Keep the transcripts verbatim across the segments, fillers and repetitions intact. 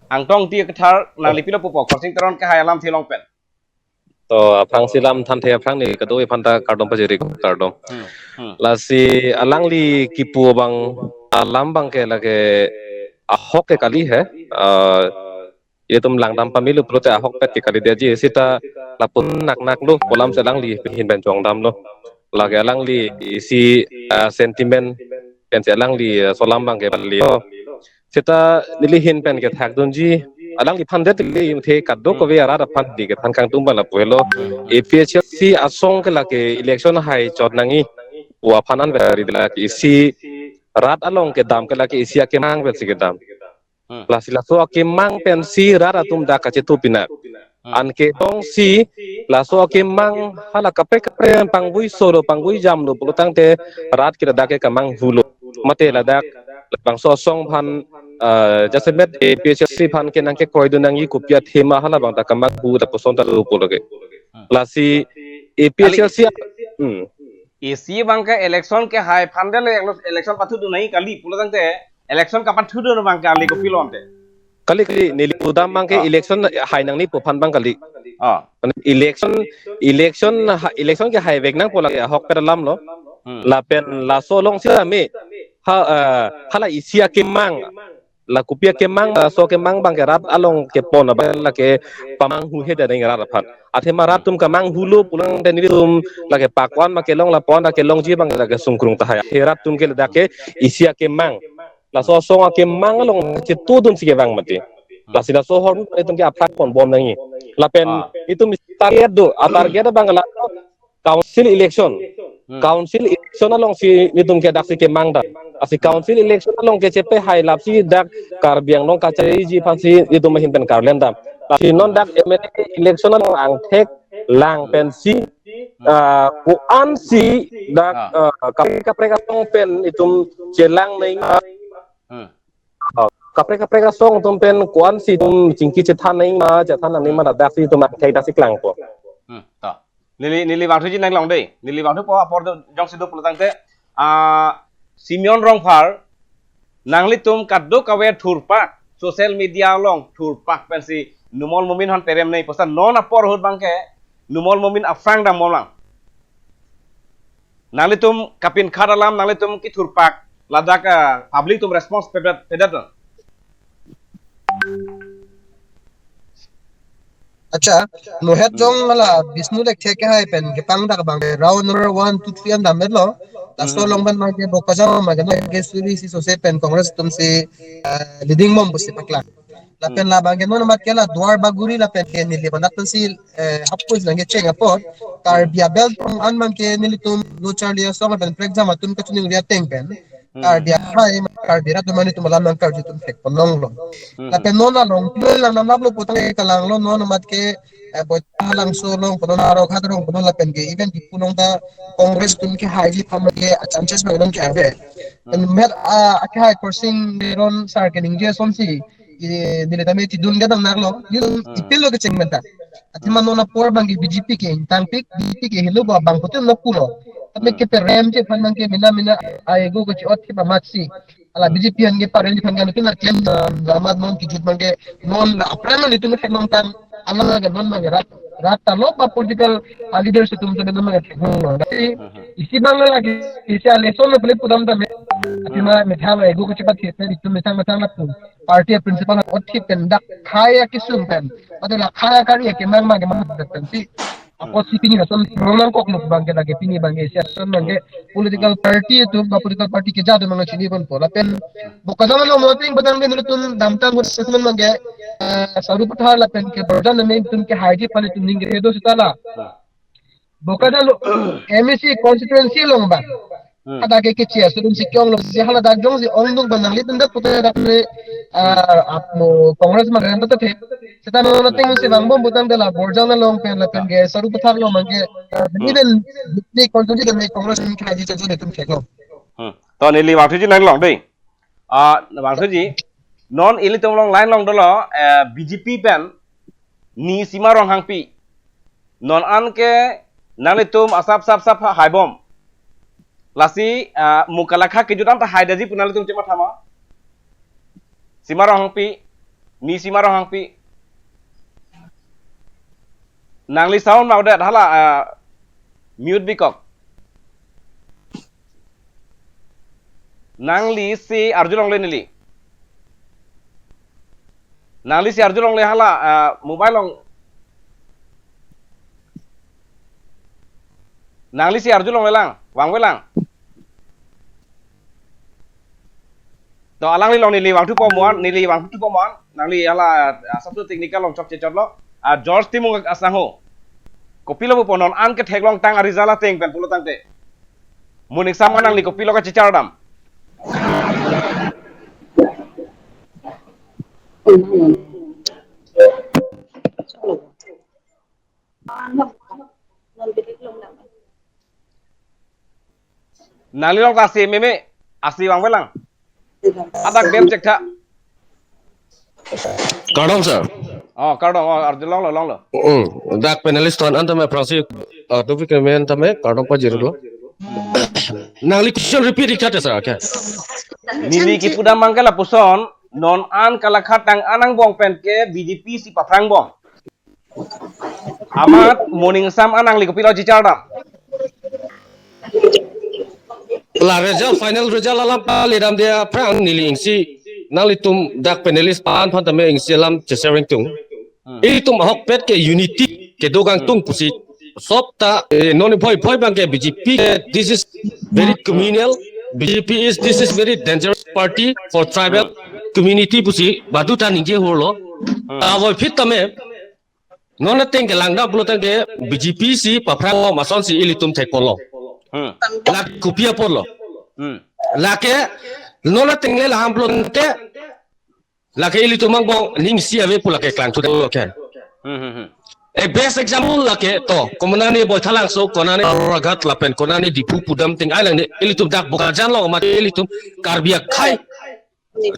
Angtong Ingti Kathar, nangli pilo pupo, Khorsing Teron kehai alamthe along pen. To, aphrangsi lam thanthe aphrang neli kadokave aphanta kardom pajir-ik, kardom. Hmm, hmm. Lasi alangli kipu abang alam abangke lake ahok ke kali he. Ah, ilitum langdam pamelo pulote ahokpet ke kalidetji, seta lapu naknaklo pu alamsi alangli ahin pen chongdamlo. Lake alangli isi, ah, sentiment pensi alangli, ah, laso alam abangke pali lo. Seta neli ahin pen kethakdunji, alangliphan det le imthe kadokave arat aphan neli kethan kangtung abang lapu helo. A P H L C asong ke lake election haichot nangji pu aphan anvet ri, lake isi rat along kedam ke lake isi akemang pensi kedam. Hmm. Lasi laso akemang pensi rat atum dak kachethu pinak. Hmm. Anke tongsi laso akemang hala kaprek kaprek pangvui solo, pangvui jamlo pulo tangte rat ke ladak ke kemanghulo. Mate ladak labangso asong aphan, eh, jasemet A P H L C aphan ke nangkekroidun nangji kopi athema hala abang ta kemanghu ta puson ta lo pulo ke. Hmm. Lasi A P H L C, hmm. Isi abangke election kehai aphan det le election pathudun nangji kali pulo tangte election kapathudun abangke kali, kopilo ante? Kali, kali, neli pudam abangke, ah, election hai nangne pu aphan abang kali. Ah. Mane election, election, ha, election kehai vek nangpo lake ahokpet alamlo. Hmm. Lapen laso alongsi tame ha, eh, hala isi akemang, la kopi akemang, laso akemang abangke rat along kepon abang lake pemanghuhe det nangji rat aphan. Athema rat atum kemanghulo pulo tangte nelitum lake pakwan ma kelong, la pon ta kelongji abang lake sungkrung tahai. He rat atum ke ladak ke isi akemang, laso asong akemang along chetudunsi kevang mati. Lasi laso ahormu itum ke aphrang ponbom nangji. Lapen, ah, itum target do, a-target abang la council election. Hmm. Council election alongsi itum ke daksi kemang ta. Lasi council election along ke chepehai lapsi dak Karbi Anglong kachariji aphansi itum ahin pen karlem dam. Lasi non dak M L A election along angthek lang pensi, ah, ko-ansi dak, ah, ah, kaprek kaprek asong pen itum chelang nangji ma. Hmm. Oh, kaprek kaprek asong atum pen ko-ansi itum chingki chethan nangji ma, chethan nangne ma, hmm, ladaksi itum angthek daksi klangpo. Hmm, to. Neli, neli vangthuji nanglong dei. Neli vangthupo apor do jongsi do pulo tangte, ah, Simeon Rongphar, nanglitum kadokave thurpak social media along thurpak pensi Numal Momin aphan perem nangji puson non apor ahut abangke Numal Momin aphrang dambom lang. Nanglitum kapinkhat alam, nanglitum kethurpak, ladak, ah, public atum response pedet, pedet lang. Acha, nohet jong hala Bishnu Lekthe kehai pen kepangdak abang round number one, two, three an damlo. Laso, hmm, along pen abangke Bokajan abangke no ke suri si sose pen Congress atumsi, eh, leading mom pusi paklang. Lapen, hmm, labangke non amat ke la Duar Bagori lapen ke neli banak atumsi, eh, hapus nangkecheng apot. Karbi abel tong an abangke nelitum lo charli asong lapen prekjam atum kachiningri ateng pen, hmm, Karbi akhai, Karbi rat atum atum alam nangkarju atum thekponlonglo. Hmm. Lapen non along tulang namlaplo putang ke kalanglo non amat ke, eh, Boihalangso along, punon Howraghat along, punon lapen ke even Diphu along ta Congress atum kehaiji aphan ke chances abang non ke ave. Hmm. Lapen met, ah, akehai Khorsing Teron sir keningje asonsi, eh, neli tame chidun kedam naklo, yun, hmm, ipilo kecheng menta. Athema non apor abangke B J P ke ingtangpik, B J P ke helo ba bang putin nok pulo. Tame, hmm, keperemji aphan abangke mena mena a-ego kachot thip amatsi. Hala, hmm, B J P abangke paremji aphan ke nutun aklem, ah, amat non kijut abangke non la apran non itum theklong tang, alang abangke non abangke rat, rat ta lo ba political, ah, leaders atum tame non abangke theklonglo. Lasi, hmm, hmm, isi abang lake, isi a-lesson lo pele pudam tame. Athema, hmm, methang a-ego kachipathip itum methang methang lapu party a-principle othip pen dak khei akesung pen, mate la khei akari akemang mang kemang pensi. Apotsi pini lason rong nangkoklo abangke lake pini abangke isi ason abangke political party atum ba political party keja atum abang chinipon po. Lapen Bokajan along moting batang ke nelitum damtang good assessment abangke, eh, Sarupathar lapen ke Borjan amen atum kehaiji aphan itum ning kedo seta la Bokajan lo M A C constituency along abang. Hmm. Hadak ke kechia, student si ke-onglo, si haladak jongsi ongdung abang nanglitum dak pute dak ne, ah, apmo Congress abang renta te. Seta non ateng si vangbom putangte la Borjan along pen lapen ke Sarupathar along abangke, ah, hmm, even ni constituency dan ni Congress ni kaji change netum theklo. Hmm. To neli vangthuji nanglong dei. Ah, vangthuji, non ilitum along line along dolo, eh, B J P pen, ni Sima Ronghangpi. Non an ke nanglitum asap sap sap haibom. Lasi, ah, mukalakha kejut an ta haidetji pu nanglitum chematha ma. Sima Ronghangpi, Nisima Ronghangpi. Nangli sound ma udet hala, ah, mute bikok. Nangli si arjulongle neli. Nangli si arjulongle hala, ah, mobile along. Nangli si arjulongle lang, vangve lang. To alanglilong neli vangthupo mon, neli vangthupo mon, nangli hala, ah, asapso technical along chokche chotlo. Ah, George Timung asangho. Kopilo pupo non an ketheklong tang a-result ateng pen pulo tangte. Mo ningsam nangli kopilo kachechar dam. Nanglilong ta asi meme, asi vangve lang. Adak bem chek tha. Kardom, sir. Oh, kardom, oh, arjulonglo, longlo. Mm, dak panelist atum an tame aphrangsi, uh, topic kemen tame kardom pajirlo. Nangli question repeat ik tha, sir, okay. Neli kipu dam abang ke lapuson, non an kalakha tang an angbong pen ke B J P si paphrang bom. Amat mo ningsam nangli kopilo chechar dam. La result, final result alam pale damde aphrang neli isi nanglitum dak panelist aphan tame isi alam chesharing tung. Hmm. Ilitum ahokpet ke unity kedo kangtung pusi. Sop ta, eh, non bhoi bhoi abang ke B J P ke, this is very communal. B J P is, this is very dangerous party for tribal community pusi badu ta ningje holo. Hmm. Avoid phit tame non ateng ke langdam pulo tangte B J P si paphrang bom asonsi ilitum thekponlo. Hmm. La kopi aporlo. Hmm. Lake non ateng le laham pulo tangte lake ilitum angbong ning isi ave pu lake klangthu dam lo ke. Hmm, hmm, hmm. A best example lake to, konane Baithalangso, konane Howraghat lapen konane Diphu pudam ting ai lang ne ilitum dak Bokajan along mate ilitum Karbi akhei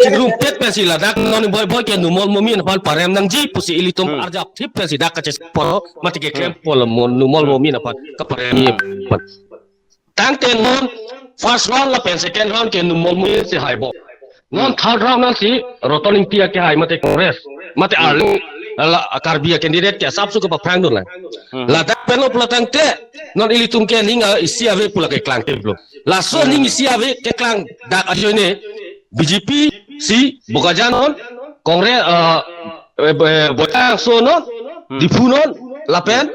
chingrumpet pensi ladak non bhoi bhoi ke Numal Momin aphan parem nangji pusi ilitum Hmm. arjap thip pensi dak kacheponlo mate keklem Hmm. ponlo mo-, Numal Hmm. Momin aphan kaparem Hmm. aphan. Tangte non first round lapen second round ke Numal Momin si hai bom. Non Hmm. third round nangsi Roton Engti akehai mate Congress mate Hmm. arlo la Karbi a candidate ke asapso kepaphrang dun lang. Hmm. Ladak pen lo pulo tangte non ilitum ke ning, ah, isi ave pu lake klangtiplo. Laso Hmm. ning isi ave keklang dak ajoine B J P si Bokajan non, Congress, ah, eh, eh, Bokajan so non, Hmm. Diphu non, lapen,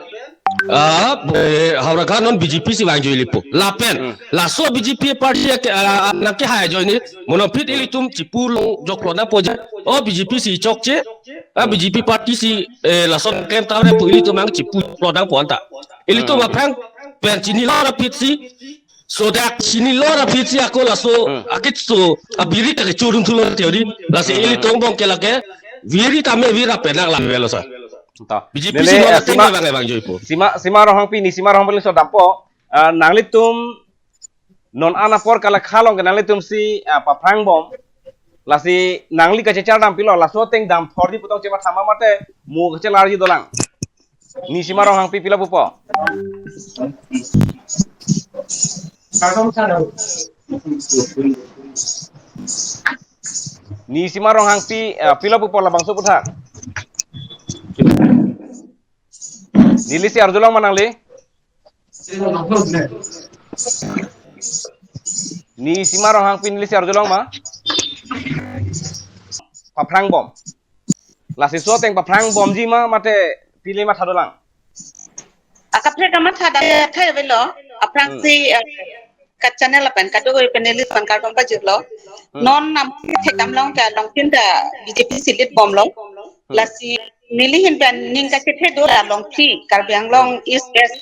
ah, eh, Howraghat non B J P si vangjoilepo. Lapen, Hmm. laso B J P party ke, ah, nangkehai ajoine, monophit ilitum chipulong joklo nangpo ja. Oh, B J P si chokche, ah, B J P party si, eh, lason klem tare pu ilitum nangchipu joklo nangpo anta. Ilitum Hmm. aphrang pen chinilo rapit si, so dak chinilo rapit si ako laso Hmm. akit so abiri ta kechurun thulo theory. Lasi Hmm. ilitum angbong ke lake viri tame vira penang lam velo sa. To. B J P Nele, si non eh, ateng sima, ke vang vangjoipo. Sima, Sima Ronghangpi, Nisima Ronghangpi so dampo. Ah, nanglitum non an apor kalakha along ke nanglitum si, ah, paphrang bom. Lasi nangli kachechar dam pilo, laso ateng damthorji pu tong chematha ma mate mo kachelarji dolang. Nisima Ronghangpi pilo pupo. Nisima Ronghangpi, eh, pilo pupo labangso aphuthak. Neli si arjulong ma nangli? Nisima Ronghangpi neli si arjulong ma? Paphrang bom. Lasi laso ateng paphrang bomji ma mate pili matha dolang. Akaprek kamatha da thai avelo. Aphrang Hmm. si, eh, ka channel lapen kadokave panelist aphan kardom pajirlo. Hmm. Non nam thekdam long ke along pinta B J P si lead bomlo. Hmm. Lasi neli ahin pen ning kachethe do along phi Karbi Anglong Hmm. East West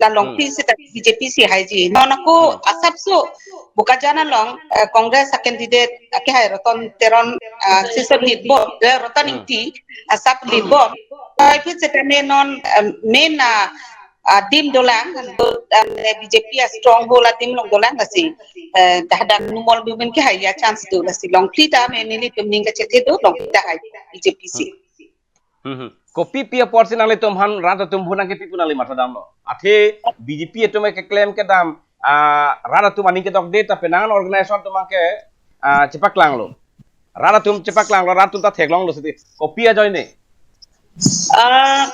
la long Hmm. phi seta B J P si haiji. Non ako Hmm. asapso Bokajan along, eh, Congress a candidate akehai Roton Teron, eh, si so lead bom, eh, Roton Hmm. Engti asap lead bom. Pai phi seta me non, eh, main, ah, ah, adim dolang, do, ah, B J P a stronghold adim along dolang lasi, eh, dah dak Numal Momin kehai a chance do lasi long phi ta me nelitum ning kachethe do long phi ta hai B J P si. Hmm, hmm. Kopi pi apor si nanglitum aphan rat atum hu nangkepi pu nangli matha damlo? Athe B J P atum keklem kedam, ah, rat atum aning kedokde ta penang organization atum ke, ah, chepaklanglo. Rat atum chepaklanglo, rat atum ta theklonglo sidi. Kopi ajoine? Ah,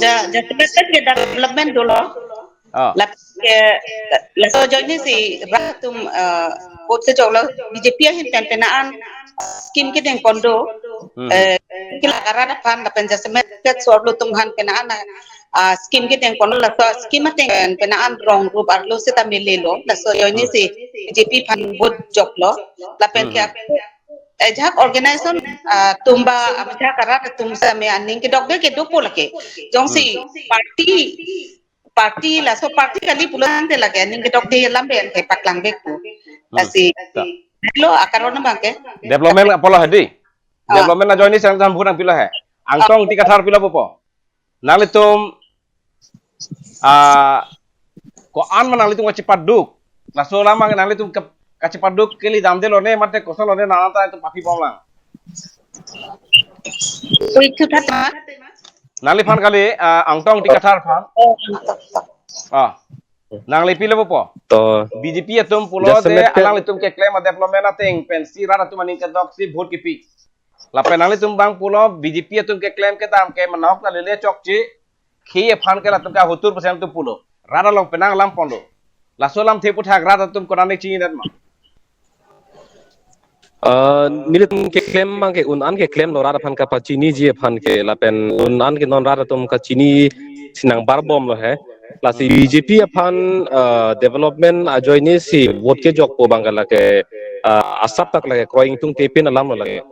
ja, ja, development dolo. Ah. Lap-, eh, laso ajoine si rat atum, ah, vote kejoklo, B J P ahin pen penang an scheme kedeng pon do. Hmm. Eh, kila karat aphan lapen jasemet ket sorlo atum aphan penang an, ah, scheme kedeng pon laso scheme ateng pen penang an rong rup arlo seta melelo. Laso ajoine si B J P aphan vote joklo. Lapen Hmm. ke ajahak organization, ah, atum ba, ah, ajahak arat atum same aning kedokbe ke dopo lake. Jongsi Hmm. party, party laso party kali pulo tangte lake aning kedokde alam pen ke paklang bek pu. Hmm. Lasi Ta. Lo akaron abang ke. Development apotlo hedi. Ah. Development ajoine sang jam hurang pilo he. Angtong Ingti Kathar pilo pupo. Nanglitum, ah, ko-an ma nanglitum kachepaduk. Laso alam abang nanglitum ke, kachepaduk kali damde lone mate koson lone nangta itu papi bomlang. Ui, thuthat ma? Nangliphan kali, ah, Angtong Ingti Kathar aphan. Oh, Angtong. Ah. Nangli pilo pupo. To. B J P atum pulo de jasemet pen alanglitum keklem a-development ateng pensi rat atum aning kedoksi vote kipi. Lapen nanglitum abang pulo B J P atum keklem kedam ke manok nalele chokche. Khei aphan ke latum ke ahotur percent atum pulo. Rat along penang alam ponlo. Laso alamthe aputhak rat atum konane chinidet ma? Ah, nelitum keklem abang ke un-an keklemlo rat aphan kapachiniji aphan ke lapen un-an ke non rat atum kachini si nangbarbomlo he. Lasi B J P aphan, ah, development ajoine si vote kejokpo abang ke lake, ah, asap tak lake kroi ingtungte pen alamlo lake.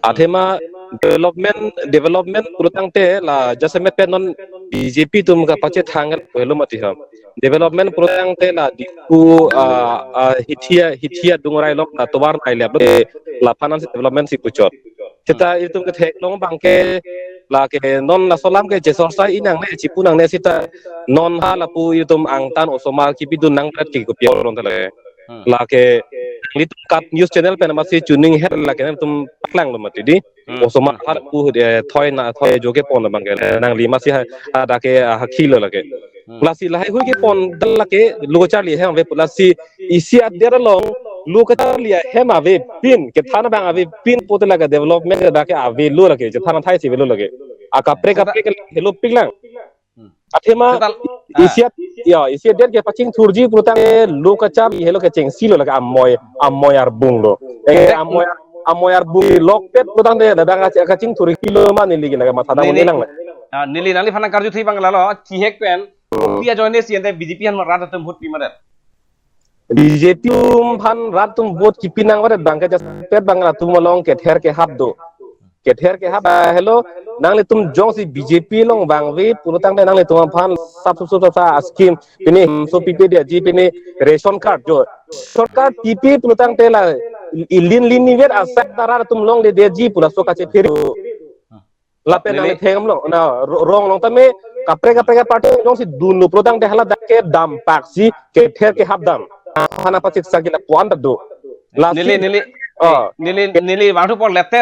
Athema development, development pulo tangte la jasemet pen non B J P atum kapachethang helo mati ha. Development pulo tangte la Diphu, ah, ah, Hithia, Hithia adung rai lok la tovar nai lep lo, laphan ansi development si puchot. Seta itum ketheklong abang ke lake non laso alam ke chesorsa inangne, chipu nangne seta non ha lapu itum angtan osomar kipidun nangpret ke kopi aron ta lake. Hmm. Lake nelitum KAT News Channel pen masi chuning her lake nangtum paklanglo mati di. Hmm. Osomar ha lapu, eh, thoi na thoi ajo kepon abang ke nangli masi ha, hadak ke, ah, hakhilo lake. Hmm. Lasi lahai hui kepon dal lake lo kacharli ahem ave pu, lasi isi adet along lo kacharli ahem avepin, kethan abang avepin pute lake development dak ke avelo lake, chethan athai si avelo lake. Akaprek Seta- kaprek ke helopiklang. Hmm. Athema Seta- isi ah. at-, ya, isi adet kepachingthurji pulo tangte lo kacharli helo kechengsilo lake amoi, amoi arbunglo. Eh, Seta- amoi, amoi arbung lokpet pulo tangte ladak kachi-, kachingthurji pilo ma neli ke lake matha dam Neli, nanglang lake. Ah, neli nangliphan nangkarjuthu abang lalo, chihek pen, Hmm. kopi ajoine si ante B J P aphan rat atum vote pi madet? B J P atum aphan rat atum vote kipi nangvadet abang ke jasemet abang latum along kether kehap do. Kether kehap, ah, helo, nanglitum jongsi B J P along vangve pulo tangte nanglitum aphan sap sup sup sa scheme pini, hmm, so pipe dia ji pini ration card jo. Ration card pipe pulo tangte la ilin lin nivet asap ta rat atum longledetji pu laso kachephere. Lapen Neli- nangli thenglo, na ro-, rong along tame kaprek kaprek aparty jongsi dunlo pulo tangte hala dak ke dampak si kether kehap dam. Hana pachit sagi lapu-an ta do. Lasi Neli, neli, Oh. neli, neli, waktu por letter